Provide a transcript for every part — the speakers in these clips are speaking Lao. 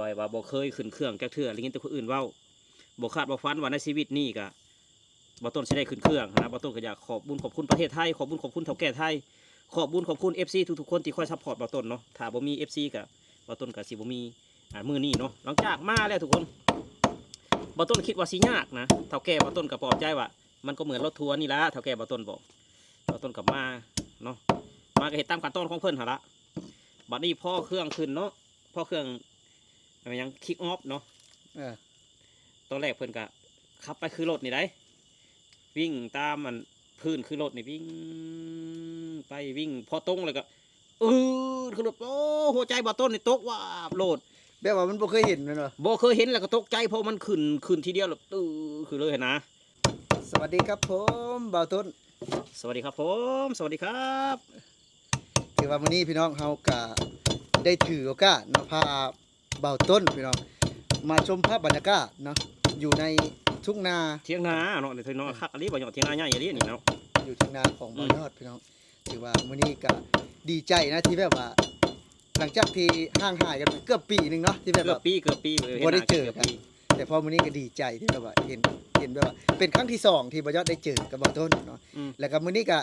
ວ່າ ວ່າບໍ່ເຄີຍຂຶ້ນເຄື່ອງຈັກເທື່ອ ໄດ້ຍິນແຕ່ຄົນອື່ນເວົ້າ ບໍ່ຄາດບໍ່ຝັນວ່າໃນຊີວິດນີ້ກະ ບ່າວຕົ້ນຊິໄດ້ຂຶ້ນເຄື່ອງຫັ້ນນະ. ບ່າວຕົ້ນກໍຢາກຂອບບຸນຂອບຄຸນປະເທດໄທ ຂອບບຸນຂອບຄຸນເຖົ້າແກ່ໄທ ຂອບບຸນຂອບຄຸນເອັຟຊີທຸກໆຄົນທີ່ຄອຍຊັບພອດບ່າວຕົ້ນເນາະ. ຖ້າບໍ່ມີເອັຟຊີກະ ບ່າວຕົ້ນກະຊິບໍ່ມີ ອ່າ ມື້ນີ້ເນາະ. ຫຼັງຈາກມາແລ້ວທຸກຄົນ ບ່າວຕົ້ນຄິດວ່າຊິຍາກນະ ເຖົ້າແກ່ບ່າວຕົ້ນກໍປອບໃຈວ່າ ມັນກໍເໝືອນລົດທົວນີ້ລະ ເຖົ້າແກ່ບ່າວຕົ້ນບອກ. ບ່າວຕົ້ນກໍມາເນາະ ມາກໍເຮັດຕາມຂັ້ນຕອນຂອງເພິ່ນຫັ້ນລະ. ບັດນີ້ພໍເຄື່ອງຂຶ້ນເນາະ ພໍເຄື່ອງ ອັນຫຍັງ ຄິກອອຟເນາະ ເອີ ຕອນແລກເພິ່ນກະຂັບໄປຄືລົດນີ້ໃດ໋ ວິ່ງຕາມອັນພື້ນຄືລົດນີ້ ວິ່ງໄປວິ່ງ ພໍຕົງແລ້ວກະ ອືດ ຄືລົດ ໂອ້ ຫົວໃຈບ່າວຕົ້ນນີ້ຕົກວາບໂລດ ແບບວ່າມັນບໍ່ເຄີຍເຫັນແມ່ນບໍ່? ບໍ່ເຄີຍເຫັນ ແລ້ວກໍຕົກໃຈ ເພາະມັນຂຶ້ນ ຂຶ້ນທີດຽວແລ້ວ ຕື້ ຄືເລີຍຫັ້ນນະ. ສະຫວັດດີຄັບຜົມ ບ່າວຕົ້ນ. ສະຫວັດດີຄັບຜົມ ສະຫວັດດີຄັບ. ຖືວ່າມື້ນີ້ພີ່ນ້ອງເຮົາກະໄດ້ຖືໂອກາດເນາະ ພາບ່າວຕົ້ນພີ່ນ້ອງ ມາຊົມພາບບັນຍາກາດເນາະ ຢູ່ໃນທົ່ງນາ ຖຽງນາເນາະ ຖຽງນາ ອືມ ຄັກອີ່ຫຼີ ບ່າວຍອດ ຖຽງນາໃຫຍ່ອີ່ຫຼີນີ້ເນາະ ຢູ່ຖຽງນາຂອງ ອືມ ບ່າວຍອດພີ່ນ້ອງ. ຖືວ່າມື້ນີ້ກະດີໃຈນະ ທີ່ແບບວ່າ ຫຼັງຈາກທີ່ຫ່າງຫາຍກັນເກືອບປີໜຶ່ງເນາະ ທີ່ແບບວ່າ ເກືອບປີ ເກືອບປີ ບໍ່ໄດ້ເຈີກັນ ແຕ່ພໍມື້ນີ້ກໍດີໃຈທີ່ແບບວ່າເຫັນ ເຫັນແບບວ່າເປັນຄັ້ງທີສອງທີ່ບ່າວຍອດໄດ້ເຈີກັບບ່າວຕົ້ນເນາະ ອືມ ແລ້ວກໍມື້ນີ້ກໍ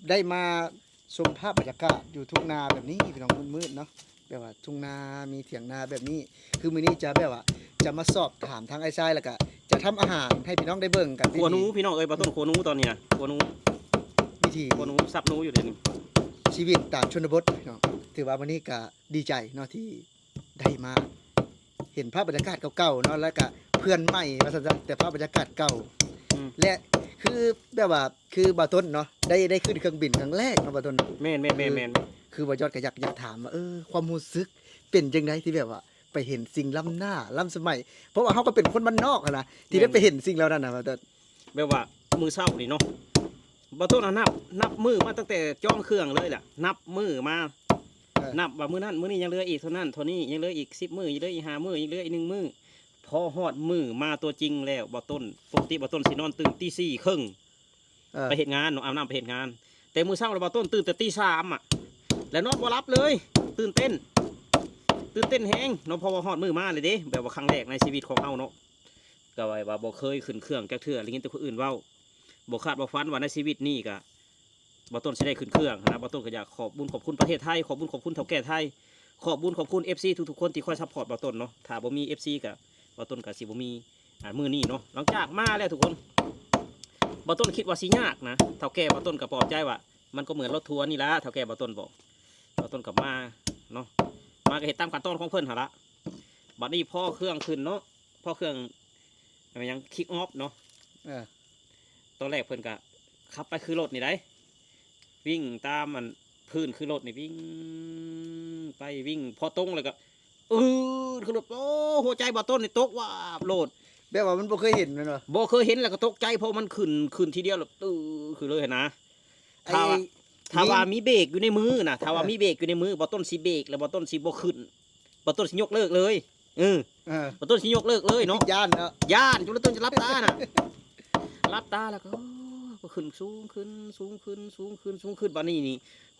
ໄດ້ມາຊົມພາບບັນຍາກາດຢູ່ທົ່ງນາແບບນີ້ພີ່ນ້ອງ ມືດໆເນາະ ແບບວ່າທົ່ງນາ ມີຖຽງນາແບບນີ້ ຄືມື້ນີ້ຈະແບບວ່າຈະມາສອບຖາມທາງອ້າຍຊາຍ ແລ້ວກໍຈະທຳອາຫານໃຫ້ພີ່ນ້ອງໄດ້ເບິ່ງກັນ ຂົ້ວໜູພີ່ນ້ອງເອີຍ ບ່າວຕົ້ນ ອືມ ຂົ້ວໜູຕອນນີ້ນະ ຂົ້ວໜູ ວິທີ ຂົ້ວໜູ ສັບໜູຢູ່ດຽວນີ້ ຊີວິດຕາມຊົນນະບົດພີ່ນ້ອງ ຖືວ່າມື້ນີ້ກໍ ດີໃຈເນາະທີ່ໄດ້ມາເຫັນພາບບັນຍາກາດເກົ່າໆເນາະ ແລ້ວກະເພື່ອນໃໝ່ວ່າຊັ້ນຊະ ແຕ່ພາບບັນຍາກາດເກົ່າ ອືມ ແລະ ຄືແບບວ່າ ຄືບ່າວຕົ້ນເນາະ ໄດ້ ໄດ້ຂຶ້ນເຄື່ອງບິນຄັ້ງແລກເນາະ ບ່າວຕົ້ນເນາະ ແມ່ນໆໆໆ ຄື ຄືບ່າວຍອດກໍຢາກ ຢາກຖາມວ່າ ເອີ ຄວາມຮູ້ສຶກເປັນຈັ່ງໃດທີ່ແບບວ່າໄປເຫັນສິ່ງລ້ຳໜ້າລ້ຳສະໄໝ ເພາະວ່າເຮົາກໍເປັນຄົນບ້ານນອກຫັ້ນນະ ທີ່ໄດ້ ແມ່ນ ໄປເຫັນສິ່ງເຫຼົ່ານັ້ນນະ ບ່າວຕົ້ນ. ແບບວ່າມື້ເຊົ້ານີ້ເນາະ ບ່າວຕົ້ນນະ ນັບ ນັບມື້ມາຕັ້ງແຕ່ຈອງເຄື່ອງເລີຍແຫຼະ ນັບມື້ມາ ເອີ ນັບວ່າມື້ນັ້ນມື້ນີ້ຍັງເຫຼືອອີກເທົ່ານັ້ນເທົ່ານີ້ ຍັງເຫຼືອອີກສິບມື້ ຍັງເຫຼືອອີກຫ້າມື້ ຍັງເຫຼືອອີກໜຶ່ງມື້ ພໍຮອດມື້ມາຕົວຈິງແລ້ວ ບ່າວຕົ້ນ ປົກກະຕິບ່າວຕົ້ນຊິນອນຕື່ນຕີສີ່ເຄິ່ງ ເອີ ໄປເຮັດງານເນາະ ອາບນ້ຳໄປເຮັດງານ ແຕ່ມື້ເຊົ້າລະບ່າວຕົ້ນຕື່ນແຕ່ຕີສາມອະ ແລ້ວນອນບໍ່ຫຼັບເລີຍ ຕື່ນເຕັ້ນ ຕື່ນເຕັ້ນແຮງເນາະ ເພາະວ່າຮອດມື້ມາເລີຍເດ້ ແບບວ່າຄັ້ງແລກໃນຊີວິດຂອງເຮົາເນາະ ກໍວ່າ ວ່າບໍ່ເຄີຍຂຶ້ນເຄື່ອງຈັກເທື່ອ ໄດ້ຍິນແຕ່ຄົນອື່ນເວົ້າ ບໍ່ຄາດບໍ່ຝັນວ່າໃນຊີວິດນີ້ກະ ບ່າວຕົ້ນຊິໄດ້ຂຶ້ນເຄື່ອງຫັ້ນນະ. ບ່າວຕົ້ນກໍຢາກຂອບບຸນຂອບຄຸນປະເທດໄທ ຂອບບຸນຂອບຄຸນເຖົ້າແກ່ໄທ ຂອບບຸນຂອບຄຸນເອັຟຊີທຸກໆຄົນທີ່ຄອຍຊັບພອດບ່າວຕົ້ນເນາະ. ຖ້າບໍ່ມີເອັຟຊີກະ ບ່າວຕົ້ນກະຊິບໍ່ມີ ອ່າ ມື້ນີ້ເນາະ. ຫຼັງຈາກມາແລ້ວທຸກຄົນ ບ່າວຕົ້ນຄິດວ່າຊິຍາກນະ ເຖົ້າແກ່ບ່າວຕົ້ນກໍປອບໃຈວ່າ ມັນກໍເໝືອນລົດທົວນີ້ລະ ເຖົ້າແກ່ບ່າວຕົ້ນບອກ. ບ່າວຕົ້ນກໍມາເນາະ ມາກໍເຮັດຕາມຂັ້ນຕອນຂອງເພິ່ນຫັ້ນລະ. ບັດນີ້ພໍເຄື່ອງຂຶ້ນເນາະ ພໍເຄື່ອງ ອັນຫຍັງ ຄິກອອຟເນາະ ເອີ ຕອນແລກເພິ່ນກະຂັບໄປຄືລົດນີ້ໃດ໋ ວິ່ງຕາມອັນພື້ນຄືລົດນີ້ ວິ່ງໄປວິ່ງ ພໍຕົງແລ້ວກະ ອືດ ຄືລົດ ໂອ້ ຫົວໃຈບ່າວຕົ້ນນີ້ຕົກວາບໂລດ ແບບວ່າມັນບໍ່ເຄີຍເຫັນແມ່ນບໍ່? ບໍ່ເຄີຍເຫັນ ແລ້ວກໍຕົກໃຈ ເພາະມັນຂຶ້ນ ຂຶ້ນທີດຽວແລ້ວ ຕື້ ຄືເລີຍຫັ້ນນະ. ຖ້າວ່າ ຖ້າວ່າມີເບຣກຢູ່ໃນມືນະ ຖ້າວ່າມີເບຣກຢູ່ໃນມື ບ່າວຕົ້ນຊິເບຣກ ແລ້ວບ່າວຕົ້ນຊິບໍ່ຂຶ້ນ ບ່າວຕົ້ນຊິຍົກເລີກເລີຍ. ເອີ ເອີ ບ່າວຕົ້ນຊິຍົກເລີກເລີຍເນາະ ຢ້ານເນາະ ຢ້ານຈົນບ່າວຕົ້ນຈະຫຼັບຕານະ ຫຼັບຕາແລ້ວກໍ ກໍຂຶ້ນສູງຂຶ້ນ ສູງຂຶ້ນ ສູງຂຶ້ນ ສູງຂຶ້ນ. ບາດນີ້ນີ້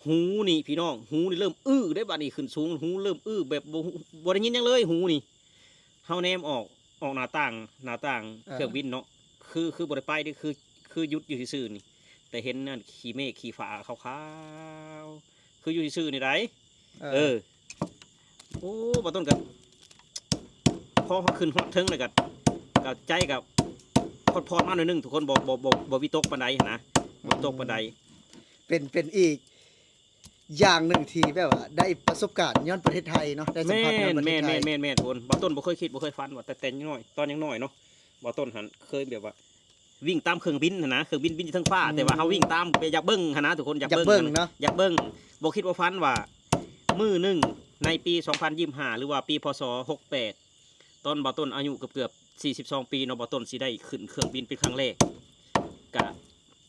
ຫູນີ້ພີ່ນ້ອງ ຫູນີ້ເລີ່ມອື້ເດ້. ບາດນີ້ຂຶ້ນສູງ ຫູເລີ່ມອື້ແບບບໍ່ ບໍ່ໄດ້ຍິນຫຍັງເລີຍ ຫູນີ້. ເຮົາແນມອອກ ອອກໜ້າຕ່າງ ໜ້າຕ່າງ ເອີ ເຄື່ອງບິນເນາະ ຄື ຄືບໍ່ໄດ້ໄປເດ້ ຄື ຄືຢຸດຢູ່ຊື່ໆນີ້ ແຕ່ເຫັນອັນຂີ້ເມກຂີ້ຟ້າຂາວໆ ຄືຢູ່ຊື່ໆນີ້ໃດ໋. ເອີ ເອີ ໂອ້ ບ່າວຕົ້ນກໍ ພໍເຮົາຂຶ້ນຮອດເທິງແລ້ວກໍ ກໍໃຈກໍຜ່ອນໆມາໜ້ອຍໜຶ່ງ ທຸກຄົນ ບໍ່ ບໍ່ ບໍ່ ບໍ່ວິຕົກປານໃດຫັ້ນນະ ບໍ່ວິຕົກປານໃດ. ເປັນ ເປັນອີກ ຢ່າງໜຶ່ງທີ່ແບບວ່າໄດ້ປະສົບການຍ້ອນປະເທດໄທເນາະ ໄດ້ສຳຜັດຍ້ອນປະເທດໄທ. ແມ່ນໆໆໆ ທຸກຄົນ ບ່າວຕົ້ນບໍ່ເຄີຍຄິດບໍ່ເຄີຍຝັນວ່າ ແຕ່ ແຕ່ນ້ອຍ ຕອນຍັງນ້ອຍເນາະ ບ່າວຕົ້ນຫັ້ນເຄີຍແບບວ່າວິ່ງຕາມເຄື່ອງບິນຫັ້ນນະ ເຄື່ອງບິນບິນຢູ່ເທິງຟ້າ ອືມ ແຕ່ວ່າເຮົາວິ່ງຕາມໄປ ຢາກເບິ່ງຫັ້ນນະ ທຸກຄົນ ຢາກເບິ່ງ ຢາກເບິ່ງເນາະ ຢາກເບິ່ງ. ບໍ່ຄິດບໍ່ຝັນວ່າມື້ໜຶ່ງໃນປີສອງພັນຊາວຫ້າ ຫຼືວ່າປີ ພ.ສ. ຫົກແປດ ຕອນບ່າວຕົ້ນອາຍຸເກືອບໆສີ່ສິບສອງປີເນາະ ບ່າວຕົ້ນຊິໄດ້ຂຶ້ນເຄື່ອງບິນເປັນຄັ້ງແລກ. ກະ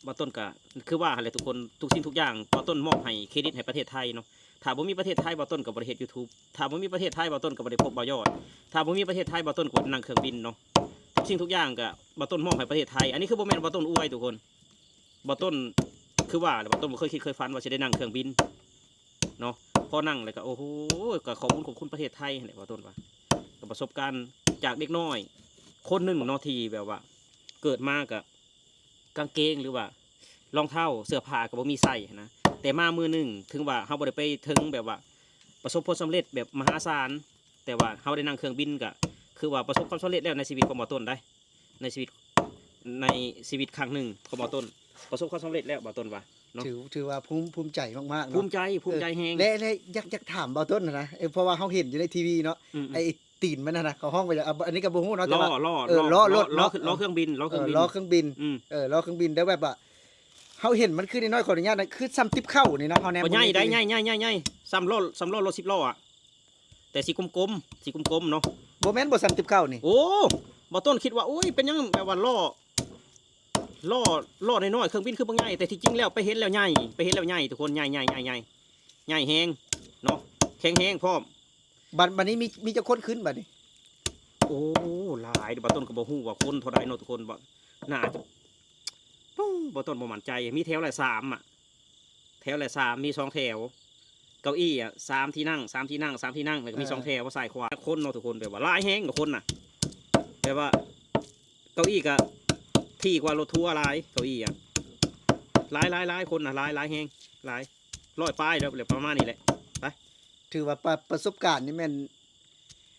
ບ່າວຕົ້ນກະຄືວ່າຫັ້ນແຫຼະທຸກຄົນ ທຸກສິ່ງທຸກຢ່າງບ່າວຕົ້ນມອບໃຫ້ເຄຣດິດໃຫ້ປະເທດໄທເນາະ. ຖ້າບໍ່ມີປະເທດໄທ ບ່າວຕົ້ນກໍບໍ່ໄດ້ເຮັດ YouTube ຖ້າບໍ່ມີປະເທດໄທ ບ່າວຕົ້ນກໍບໍ່ໄດ້ພົບບ່າວຍອດ ຖ້າບໍ່ມີປະເທດໄທ ບ່າວຕົ້ນກໍບໍ່ໄດ້ນັ່ງເຄື່ອງບິນເນາະ. ທຸກສິ່ງທຸກຢ່າງກະບ່າວຕົ້ນມອບໃຫ້ປະເທດໄທ. ອັນນີ້ຄືບໍ່ແມ່ນບ່າວຕົ້ນອວຍທຸກຄົນ ບ່າວຕົ້ນ ຄືວ່າແຫຼະ ບ່າວຕົ້ນບໍ່ເຄີຍຄິດເຄີຍຝັນວ່າຊິໄດ້ນັ່ງເຄື່ອງບິນ ເນາະ. ພໍນັ່ງແລ້ວກໍ ໂອ້ໂຫ ກໍຂອບບຸນຂອບຄຸນປະເທດໄທຫັ້ນແຫຼະ ບ່າວຕົ້ນວ່າ ກັບປະສົບການຈາກເດັກນ້ອຍຄົນໜຶ່ງເນາະ ທີ່ແບບວ່າເກີດມາກະກາງເກງ ຫຼືວ່າລອງເທົ້າເສື້ອຜ້າກະບໍ່ມີໃສ່ຫັ້ນນະ. ແຕ່ມາມື້ໜຶ່ງ ເຖິງວ່າເຮົາບໍ່ໄດ້ໄປເຖິງແບບວ່າປະສົບຜົນສຳເລັດແບບມະຫາສານ ແຕ່ວ່າເຮົາໄດ້ນັ່ງເຄື່ອງບິນ ກະຄືວ່າປະສົບຄວາມສຳເລັດແລ້ວໃນຊີວິດຂອງບ່າວຕົ້ນໄດ໋. ໃນຊີວິດ ໃນຊີວິດຄັ້ງໜຶ່ງຂອງບ່າວຕົ້ນ ປະສົບຄວາມສຳເລັດແລ້ວ ບ່າວຕົ້ນວ່າເນາະ. ຖື ຖືວ່າພູມ ພູມໃຈມາກໆເນາະ. ພູມໃຈ ພູມໃຈແຮງ. ເອີ ແລະ ແລະ ຢາກ ຢາກຖາມບ່າວຕົ້ນຫັ້ນນະ ເອີ ເພາະວ່າເຮົາເຫັນຢູ່ໃນທີວີເນາະ ອືມໆ ໄອ້ຕີນມັນຫັ້ນນະ ເຂົາຮ້ອງວ່າຫຍັງ ອາ ອັນນີ້ກໍບໍ່ຮູ້ເນາະ ແຕ່ວ່າ ລໍ້ ລໍ້ ເອີ ລໍ້ລົດເນາະ ລໍ້ລົດເນາະ ລໍ້ເຄື່ອງບິນ ລໍ້ເຄື່ອງບິນ ເອີ ລໍ້ເຄື່ອງບິນ ອືມ ເອີ ລໍ້ເຄື່ອງບິນ ແລ້ວແບບວ່າ ເຮົາເຫັນມັນຄືນ້ອຍໆ ຂໍອະນຸຍາດນະ ຄືສ່ຳຕິບເຂົ້ານີ້ເນາະ ເຮົາແນມ ໃຫຍ່ໄດ໋ ໃຫຍ່ໆໆໆ ສ່ຳລໍ້ ສ່ຳລໍ້ລົດສິບລໍ້ອະ. ແຕ່ສີກົມໆ ສີກົມໆເນາະ. ບໍ່ແມ່ນບໍ່ ສ່ຳຕິບເກົ້ານີ້. ໂອ້ ບ່າວຕົ້ນຄິດວ່າ ໂອ້ຍ ເປັນຫຍັງແບບວ່າລໍ້ ລໍ້ ລໍ້ນ້ອຍໆ ເຄື່ອງບິນຄືບັກໃຫຍ່ ແຕ່ທີ່ຈິງແລ້ວໄປເຫັນແລ້ວໃຫຍ່ ໄປເຫັນແລ້ວໃຫຍ່ທຸກຄົນ ໃຫຍ່ ໃຫຍ່ ໃຫຍ່ ໃຫຍ່ ໃຫຍ່ແຮງເນາະ ແຂງແຮງພ້ອມ. ບັດ ບັດນີ້ມີ ມີຈັກຄົນຂຶ້ນບັດນີ້? ໂອ້ ຫຼາຍ ບ່າວຕົ້ນກໍບໍ່ຮູ້ວ່າຄົນເທົ່າໃດເນາະທຸກຄົນ ບໍ່ ໜ້າຈະ ໂອ້ ບ່າວຕົ້ນບໍ່ໝັ້ນໃຈ ມີແຖວລະສາມອະ. ແຖວລະສາມ ມີສອງແຖວ ເກົ້າอี้ອະ ສາມທີ່ນັ່ງ ສາມທີ່ນັ່ງ ສາມທີ່ນັ່ງ ແລ້ວກໍມີ ເອີ ສອງແຖວ ຊ້າຍຂວາ ຄົນເນາະທຸກຄົນ ແບບວ່າຫຼາຍແຮງກັບຄົນນະ ແບບວ່າເກົ້າອີ້ກະຖີ່ກວ່າລົດທົວຫຼາຍ ເກົ້າອີ້ອະ ຫຼາຍ ຫຼາຍ ຫຼາຍຄົນນະ ຫຼາຍ ຫຼາຍແຮງ ຫຼາຍ ຮ້ອຍປາຍແລ້ວ ແລ້ວປະມານນີ້ແຫຼະ ໄປ. ຖືວ່າປະ ປະສົບການນີ້ແມ່ນ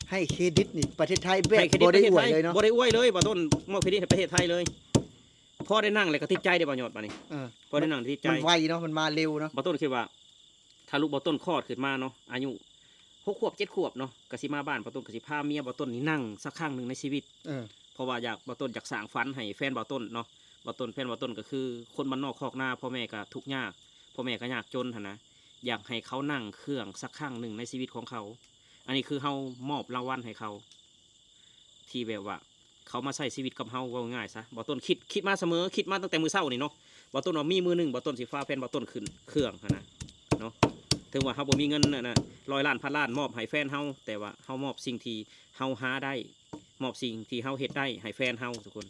ໃຫ້ເຄຣດິດນີ້ປະເທດໄທແບບ ໃຫ້ເຄຣດິດ ບໍ່ໄດ້ອວຍເລີຍເນາະ ປະເທດໄທ ບໍ່ໄດ້ອວຍເລີຍ ບ່າວຕົ້ນມອບເຄຣດິດໃຫ້ປະເທດໄທເລີຍ. ພໍໄດ້ນັ່ງແລ້ວກໍຕິດໃຈເດ້ ບ່າວຍອດ ບາດນີ້ ເອີ ພໍໄດ້ນັ່ງຕິດໃຈ ມັນໄວເນາະ ມັນມາເລັວເນາະ. ບ່າວຕົ້ນຄິດວ່າ ຖ້າລູກບ່າວຕົ້ນຄອດຂຶ້ນມາເນາະ ອາຍຸຫົກຂວບເຈັດຂວບເນາະ ກໍຊິມາບ້ານບ່າວຕົ້ນ ກໍຊິພາເມຍບ່າວຕົ້ນນີ້ນັ່ງສັກຄັ້ງໜຶ່ງໃນຊີວິດ ເອີ ເພາະວ່າຢາກ ບ່າວຕົ້ນຢາກສ້າງຝັນໃຫ້ແຟນບ່າວຕົ້ນເນາະ. ບ່າວຕົ້ນ ແຟນບ່າວຕົ້ນກໍຄືຄົນບ້ານນອກຄອກນາ ພໍ່ແມ່ກໍທຸກຍາກ ພໍ່ແມ່ກໍຍາກຈົນຫັ້ນນະ ຢາກໃຫ້ເຂົານັ່ງເຄື່ອງສັກຄັ້ງໜຶ່ງໃນຊີວິດຂອງເຂົາ. ອັນນີ້ຄືເຮົາມອບລາງວັນໃຫ້ເຂົາ ທີ່ແບບວ່າເຂົາມາໃຊ້ຊີວິດກັບເຮົາ ເວົ້າງ່າຍຊະ ບ່າວຕົ້ນຄິດ ຄິດມາສະເໝີ ຄິດມາຕັ້ງແຕ່ມື້ເຊົ້ານີ້ເນາະ. ບ່າວຕົ້ນວ່າມີມື້ໜຶ່ງບ່າວຕົ້ນຊິພາແຟນບ່າວຕົ້ນຂຶ້ນເຄື່ອງຫັ້ນນະເນາະ. ເຖິງວ່າເຮົາບໍ່ມີເງິນອັນນະ ຮ້ອຍລ້ານ ພັນລ້ານ ມອບໃຫ້ແຟນເຮົາ ແຕ່ວ່າເຮົາມອບສິ່ງທີ່ເຮົາຫາໄດ້ ມອບສິ່ງທີ່ເຮົາເຮັດໄດ້ໃຫ້ແຟນເຮົາທຸກຄົນ.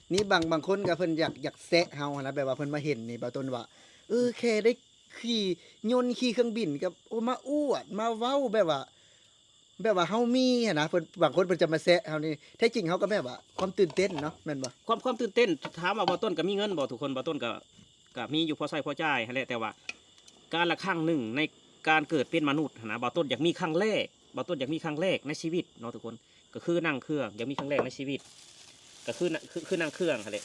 ນີ້ບາງ ບາງຄົນກໍເພິ່ນຢາກ ຢາກແຊະເຮົາຫັ້ນນະ ແບບວ່າເພິ່ນມາເຫັນນີ້ ບ່າວຕົ້ນວ່າ ເອີ ແຄ່ໄດ້ຂີ່ຍົນຂີ່ເຄື່ອງບິນກໍ ໂອ້ ມາອວດມາເວົ້າແບບວ່າ ແບບວ່າເຮົາມີຫັ້ນນະ ເພິ່ນ ບາງຄົນເພິ່ນຈະມາແຊະເຮົານີ້ ແທ້ຈິງເຮົາກໍແບບວ່າຄວາມຕື່ນເຕັ້ນເນາະ ແມ່ນບໍ່? ຄວາມ ຄວາມຕື່ນເຕັ້ນ ຖາມວ່າບ່າວຕົ້ນກໍມີເງິນບໍ່? ທຸກຄົນ ບ່າວຕົ້ນກໍ ກໍມີຢູ່ພໍໃຊ້ພໍຈ່າຍຫັ້ນແຫຼະ ແຕ່ວ່າການລະຄັ້ງໜຶ່ງໃນການເກີດເປັນມະນຸດຫັ້ນນະ ບ່າວຕົ້ນຢາກມີຄັ້ງແລກ ບ່າວຕົ້ນຢາກມີຄັ້ງແລກໃນຊີວິດເນາະທຸກຄົນ ກໍຄືນັ່ງເຄື່ອງ ຢາກມີຄັ້ງແລກໃນຊີວິດ ກໍຄື ຄື ຄືນັ່ງເຄື່ອງຫັ້ນແຫຼະ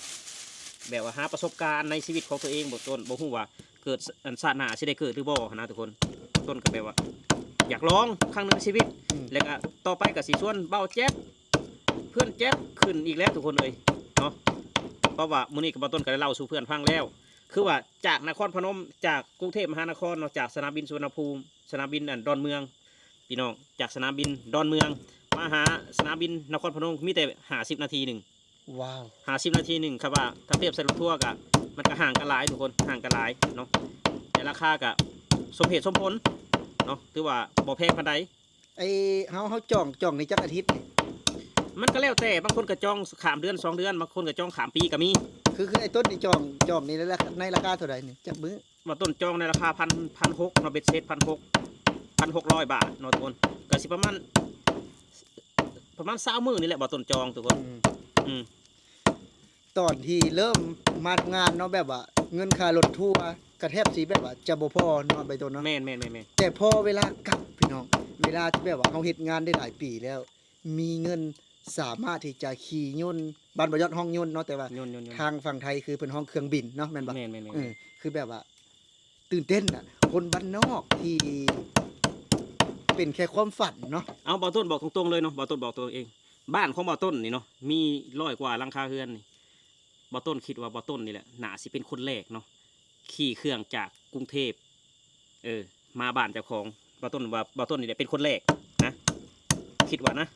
ແບບວ່າຫາປະສົບການໃນຊີວິດຂອງຕົວເອງ ບໍ່ຕົ້ນ ບໍ່ຮູ້ວ່າເກີດ ອັນ ຊາດໜ້າຊິໄດ້ເກີດຫຼືບໍ່ຫັ້ນນະທຸກຄົນ. ຕົ້ນກໍແບບວ່າຢາກລອງຄັ້ງໜຶ່ງໃນຊີວິດ ອືມ ແລ້ວກໍຕໍ່ໄປກໍຊິຊວນບ່າວແຈັບ ເພື່ອນແຈັບຂຶ້ນອີກແລ້ວທຸກຄົນເອີຍເນາະ. ເພາະວ່າມື້ນີ້ກໍບ່າວຕົ້ນກໍໄດ້ເລົ່າສູ່ເພື່ອນຟັງແລ້ວ ຄືວ່າຈາກນະຄອນພະນົມ ຈາກກຸງເທບມະຫານະຄອນເນາະ ຈາກສະໜາມບິນສຸວັນນະພູມ ສະໜາມບິນ ອັນ ດອນເມືອງ ພີ່ນ້ອງ ຈາກສະໜາມບິນດອນເມືອງມາຫາສະໜາມບິນນະຄອນພະນົມ ມີແຕ່ຫ້າສິບນາທີໜຶ່ງ ວ້າວ ຫ້າສິບນາທີໜຶ່ງ ຄັນວ່າຖ້າທຽບໃສ່ລົດທົວກະ ມັນກະຫ່າງກັນຫຼາຍທຸກຄົນ ຫ່າງກັນຫຼາຍເນາະ ແຕ່ລາຄາກະສົມເຫດສົມຜົນເນາະ ຖືວ່າບໍ່ແພງປານໃດ. ໄອ້ ເຮົາ ເຮົາຈອງ ຈອງນີ້ຈັກອາທິດນີ້? ມັນກະແລ້ວແຕ່ ບາງຄົນກະຈອງຂ້າມເດືອນສອງເດືອນ ບາງຄົນກະຈອງຂ້າມປີກະມີ. ຄື ຄືໄອ້ຕົ້ນນີ້ຈອງ ຈອງນີ້ໃນລາຄາ ໃນລາຄາເທົ່າໃດນີ້ ຈັກມື້? ວ່າຕົ້ນຈອງໃນລາຄາພັນ ພັນຫົກເນາະ ເບັດເສັດພັນຫົກ ພັນຫົກຮ້ອຍບາດເນາະທຸກຄົນ ກະຊິປະມານ ປະມານຊາວມື້ນີ້ແຫຼະ ບ່າວຕົ້ນຈອງທຸກຄົນ ອືມ ອືມ. ຕອນທີ່ເລີ່ມມາທຳງານເນາະ ແບບວ່າເງິນຄ່າລົດທົວກະແທບຊິແບບວ່າຈະບໍ່ພໍເນາະ ບ່າວຕົ້ນເນາະ ແມ່ນໆໆໆ ແຕ່ພໍເວລາກັບພີ່ນ້ອງ ເວລາທີ່ແບບວ່າເຮົາເຮັດງານໄດ້ຫຼາຍປີແລ້ວ ມີເງິນສາມາດທີ່ຈະຂີ່ຍົນ ບ້ານບ່າວຍອດຮ້ອງຍົນເນາະ ແຕ່ວ່າ ຍົນໆໆ ທາງຝັ່ງໄທຄືເພິ່ນຮ້ອງເຄື່ອງບິນເນາະ ແມ່ນບໍ່? ແມ່ນໆໆ ເອີ ຄືແບບວ່າ ຕື່ນເຕັ້ນນະ ຄົນບ້ານນອກທີ່ເປັນແຄ່ຄວາມຝັນເນາະ. ເອົາ ບ່າວຕົ້ນບອກຕົງໆເລີຍເນາະ ບ່າວຕົ້ນບອກຕົວເອງ ບ້ານຂອງບ່າວຕົ້ນນີ້ເນາະ ມີຮ້ອຍກວ່າຫຼັງຄາເຮືອນນີ້ ບ່າວຕົ້ນຄິດວ່າບ່າວຕົ້ນນີ້ແຫຼະ ໜ້າຊິເປັນຄົນແລກເນາະ ຂີ່ເຄື່ອງຈາກກຸງເທບ ເອີ ມາບ້ານເຈົ້າຂອງ ບ່າວຕົ້ນວ່າບ່າວຕົ້ນນີ້ແຫຼະເປັນຄົນແລກນະ ຄິດວ່ານະ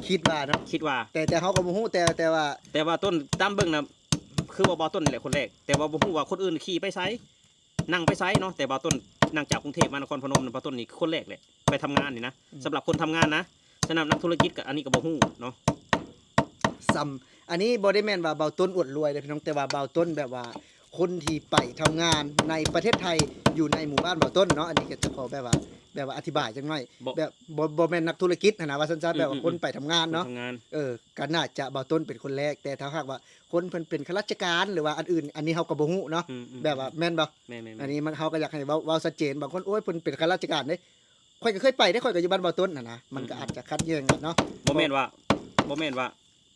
ຄິດວ່າເນາະ ຄິດວ່າ ແຕ່ ແຕ່ເຮົາກໍບໍ່ຮູ້ ແຕ່ ແຕ່ວ່າ ແຕ່ບ່າວຕົ້ນຕາມເບິ່ງນະ ຄືວ່າບ່າວຕົ້ນນີ້ແຫຼະຄົນແລກ ແຕ່ວ່າບໍ່ຮູ້ວ່າຄົນອື່ນຂີ່ໄປໃສ ນັ່ງໄປໃສເນາະ ແຕ່ບ່າວຕົ້ນນັ່ງຈາກກຸງເທບມານະຄອນພະນົມ ບ່າວຕົ້ນນີ້ຄົນແລກແຫຼະ ໄປທຳງານນີ້ນະ ອືມ ສຳລັບຄົນທຳງານນະ ສຳລັບນັກທຸລະກິດກໍ ອັນນີ້ກໍບໍ່ຮູ້ເນາະ ສ່ຳ ອັນນີ້ບໍ່ໄດ້ແມ່ນວ່າບ່າວຕົ້ນອວດລວຍເດ້ພີ່ນ້ອງ ແຕ່ວ່າບ່າວຕົ້ນແບບວ່າ ຄົນທີ່ໄປທຳງານໃນປະເທດໄທ ຢູ່ໃນໝູ່ບ້ານບ່າວຕົ້ນເນາະ ອັນນີ້ກໍຈະຂໍແບບວ່າ ແບບວ່າອະທິບາຍຈັກໜ້ອຍ ບໍ່ ແບບບໍ່ ບໍ່ແມ່ນນັກທຸລະກິດຫັ້ນນະ ວ່າຊັ້ນຊະ ອືມ ແບບວ່າ ອືມ ຄົນໄປທຳງານເນາະ ຄົນທຳງານ ເອີ ກໍໜ້າຈະ ບ່າວຕົ້ນເປັນຄົນແລກ ແຕ່ຖ້າຫາກວ່າຄົນເພິ່ນເປັນຂ້າລາຊະການ ຫຼືວ່າອັນອື່ນ ອັນນີ້ເຮົາກໍບໍ່ຮູ້ເນາະ ອືມໆໆ ແບບວ່າແມ່ນບໍ່? ແມ່ນໆໆ ອັນນີ້ມັນ ເຮົາກໍຢາກໃຫ້ເວົ້າ ເວົ້າຊັດເຈນ ບາງຄົນ ໂອ້ຍ ເພິ່ນເປັນຂ້າລາຊະການເດ້ ຂ້ອຍກໍເຄີຍໄປເດ້ ຂ້ອຍກໍຢູ່ບ້ານບ່າວຕົ້ນຫັ້ນນະ ມັນກໍອືມໆ ອາດຈະຂັດແຍ່ງກັນເນາະ ບໍ່ແມ່ນວ່າ ບໍ່ແມ່ນວ່າ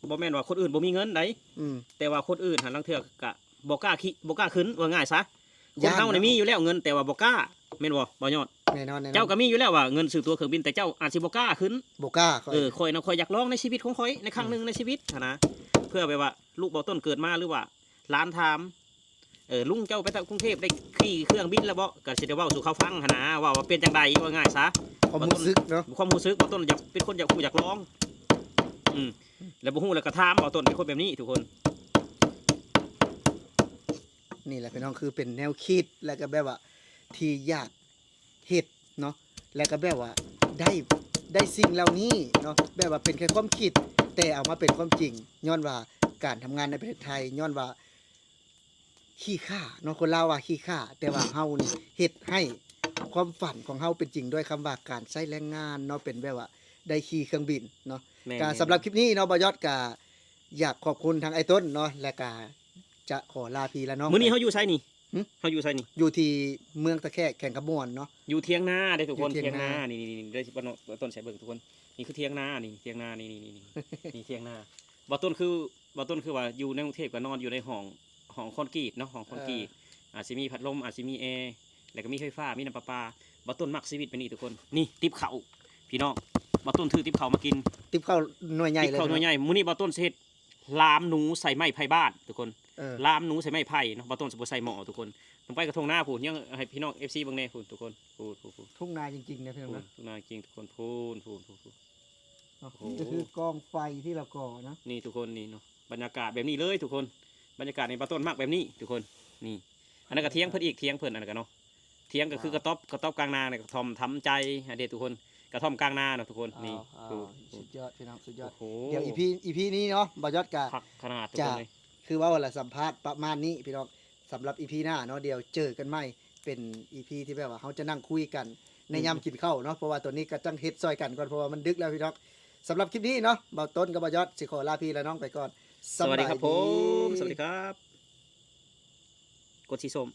ບໍ່ແມ່ນວ່າຄົນອື່ນບໍ່ມີເງິນໃດ ອືມ ແຕ່ວ່າຄົນອື່ນຫັ້ນລາງເທື່ອກະບໍ່ກ້າ ບໍ່ກ້າຂຶ້ນ ເວົ້າງ່າຍຊະ ຄົນເຮົານີ້ມີຢູ່ແລ້ວເງິນ ແຕ່ວ່າບໍ່ກ້າ ແມ່ນບໍ່ ບ່າວຍອດ? ແນ່ນອນໆ ເຈົ້າກໍມີຢູ່ແລ້ວວ່າເງິນຊື້ຕົ໋ວເຄື່ອງບິນ ແຕ່ເຈົ້າອາດຊິບໍ່ກ້າຂຶ້ນ ບໍ່ກ້າ ຂ້ອຍ ເອີ ຂ້ອຍນະ ຂ້ອຍຢາກລອງໃນຊີວິດຂອງຂ້ອຍ ໃນຄັ້ງໜຶ່ງໃນຊີວິດຫັ້ນນະ ເພື່ອແບບວ່າລູກບ່າວຕົ້ນເກີດມາ ຫຼືວ່າຫຼານຖາມ ເອີ ລຸງເຈົ້າໄປທາງກຸງເທບໄດ້ຂີ່ເຄື່ອງບິນແລ້ວບໍ່? ກໍຊິໄດ້ເວົ້າສູ່ເຂົາຟັງຫັ້ນນະ ວ່າ ວ່າເປັນຈັ່ງໃດ ເວົ້າງ່າຍຊະ ຄວາມຮູ້ສຶກເນາະ ຄວາມຮູ້ສຶກ ບ່າວຕົ້ນຢາກ ເປັນຄົນຢາກຮູ້ຢາກລອງ ອືມ ແລ້ວບໍ່ຮູ້ແລ້ວກໍຖາມ ບ່າວຕົ້ນເປັນຄົນແບບນີ້ທຸກຄົນ ນີ້ແຫຼະພີ່ນ້ອງ ຄືເປັນແນວຄິດ ແລ້ວກໍແບບວ່າທີ່ຢາກເຮັດເນາະ ແລ້ວກໍແບບວ່າໄດ້ ໄດ້ສິ່ງເຫຼົ່ານີ້ເນາະ ແບບວ່າເປັນແຄ່ຄວາມຄິດ ແຕ່ເອົາມາເປັນຄວາມຈິງ ຍ້ອນວ່າການທຳງານໃນປະເທດໄທ ຍ້ອນວ່າ ຂີ້ຄ້າເນາະ ຄົນລາວວ່າຂີ້ຄ້າ ແຕ່ວ່າເຮົານີ້ເຮັດໃຫ້ຄວາມຝັນຂອງເຮົາເປັນຈິງ ດ້ວຍຄຳວ່າການໃຊ້ແຮງງານເນາະ ເປັນແບບວ່າໄດ້ຂີ່ເຄື່ອງບິນເນາະ ແມ່ນໆ ກໍສຳລັບຄລິບນີ້ເນາະ ບ່າວຍອດກໍຢາກຂອບຄຸນທາງອ້າຍຕົ້ນເນາະ ແລະກໍຈະຂໍລາພີ່ລານ້ອງ ມື້ນີ້ເຮົາຢູ່ໃສນີ້? ຫຶ? ເຮົາຢູ່ໃສນີ້? ຢູ່ທີ່ເມືອງທ່າແຂກ ແຂວງຄຳມ່ວນເນາະ ຢູ່ຖຽງນາເດ້ທຸກຄົນ ຢູ່ຖຽງນາ ຖຽງນາ ນີ້ໆໆ ເດີ ບ່າວຕົ້ນໃສ່ເບິ່ງທຸກຄົນ ນີ້ຄືຖຽງນາ ນີ້ຖຽງນາ ນີ້ໆໆ ນີ້ຖຽງນາ ບ່າວຕົ້ນຄື ບ່າວຕົ້ນຄືວ່າຢູ່ໃນກຸງເທບກໍນອນຢູ່ໃນຫ້ອງ ຫ້ອງຄອນກຣີດເນາະ ຫ້ອງຄອນກຣີດ ເອີ ອາດຊິມີພັດລົມ ອາດຊິມີແອ ແລ້ວກໍມີໄຟຟ້າ ມີນ້ຳປະປາ ບ່າວຕົ້ນມັກຊີວິດແບບນີ້ທຸກຄົນ ນີ້ຕິບເຂົ້າ ພີ່ນ້ອງ ບ່າວຕົ້ນຖືຕິບເຂົ້າມາກິນ ຕິບເຂົ້າໜ່ວຍໃຫຍ່ ຕິບເຂົ້າ ເລີຍ ໜ່ວຍໃຫຍ່ ມື້ນີ້ບ່າວຕົ້ນຊິເຮັດລາມໜູໃສ່ໄມ້ໄຜ່ບ້ານທຸກຄົນ ເອີ ລາມໜູໃສ່ໄມ້ໄຜ່ເນາະ ບ່າວຕົ້ນຊິບໍ່ໃສ່ໝໍ້ທຸກຄົນ ຕ້ອງໄປກັບທົ່ງນາພຸ້ນ ຍັງໃຫ້ພີ່ນ້ອງເອັຟຊີເບິ່ງແດ່ພຸ້ນທຸກຄົນ ພຸ້ນໆໆ ທົ່ງນາຈິງໆ ເນາະພີ່ນ້ອງເນາະ ພຸ້ນ ທົ່ງນາຈິງທຸກຄົນ ພຸ້ນໆໆ ເນາະ ໂອ້ໂຫ ນີ້ກໍຄືກອງໄຟທີ່ລາວກໍ່ເນາະ ນີ້ທຸກຄົນ ນີ້ເນາະ ບັນຍາກາດແບບນີ້ເລີຍທຸກຄົນ ບັນຍາກາດນີ້ບ່າວຕົ້ນມັກແບບນີ້ທຸກຄົນ ນີ້ ອັນນັ້ນກໍຖຽງເພິ່ນອີກ ຖຽງເພິ່ນ ອັນນັ້ນກໍເນາະ ຖຽງກໍຄື ອ່າ ກະຕ໊ອບ ກະຕ໊ອບກາງນາ ກະທ່ອມທຳໃຈ ອັນເດທຸກຄົນ ກະທ່ອມກາງນາເນາະທຸກຄົນ ນີ້ ອ່າ ສຸດຍອດພີ່ນ້ອງ ສຸດຍອດ ໂອ້ໂຫ ດຽວອີພີ ອີພີນີ້ເນາະ ບ່າວຍອດກະ ຄັກຂະໜາດທຸກຄົນເລີຍ ຄືເວົ້າຫັ້ນລະ ສຳພາດປະມານນີ້ພີ່ນ້ອງ ສຳລັບອີພີໜ້າເນາະ ດຽວເຈີກັນໃໝ່ ເປັນອີພີທີ່ແບບວ່າເຮົາຈະນັ່ງຄຸຍກັນໃນ ອືມ ຍາມກິນເຂົ້າເນາະ ເພາະວ່າຕອນນີ້ກໍຕ້ອງເຮັດຊ່ອຍກັນກ່ອນ ເພາະວ່າມັນດຶກແລ້ວພີ່ນ້ອງ ສຳລັບຄລິບນີ້ເນາະ ບ່າວຕົ້ນກັບບ່າວຍອດຊິຂໍລາພີ່ລານ້ອງໄປກ່ອນ ສະບາຍດີ ສະຫວັດດີຄັບຜົມ ສະບາຍດີ ສະຫວັດດີຄັບ ກົດສີສົ້ມ.